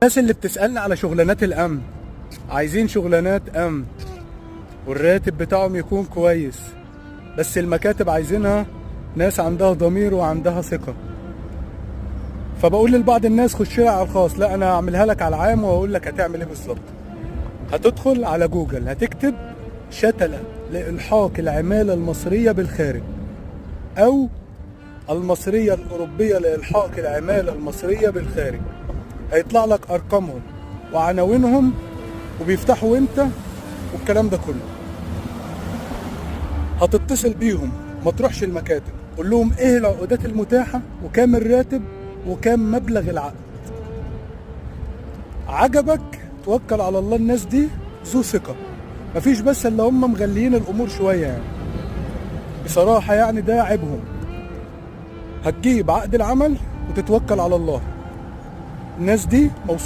الناس اللي بتسألني على شغلانات الأمن، عايزين شغلانات أمن والراتب بتاعهم يكون كويس، بس المكاتب عايزينها ناس عندها ضمير وعندها ثقة. فبقول لبعض الناس خش لها على الخاص، لا انا هعملها لك على العام واقول لك هتعمل ايه بالظبط. هتدخل على جوجل هتكتب شتلة لإلحاق العمالة المصرية بالخارج، أو المصرية الأوروبية لإلحاق العمالة المصرية بالخارج. هيطلع لك أرقامهم وعناوينهم وبيفتحوا امتى والكلام ده كله. هتتصل بيهم، ما تروحش المكاتب، قول لهم ايه العقودات المتاحة وكام الراتب وكام مبلغ العقد. عجبك توكل على الله، الناس دي ذو ثقة، مفيش بس اللي هم مغليين الامور شوية يعني. بصراحة يعني ده عيبهم. هتجيب عقد العمل وتتوكل على الله، الناس دي موثوقة.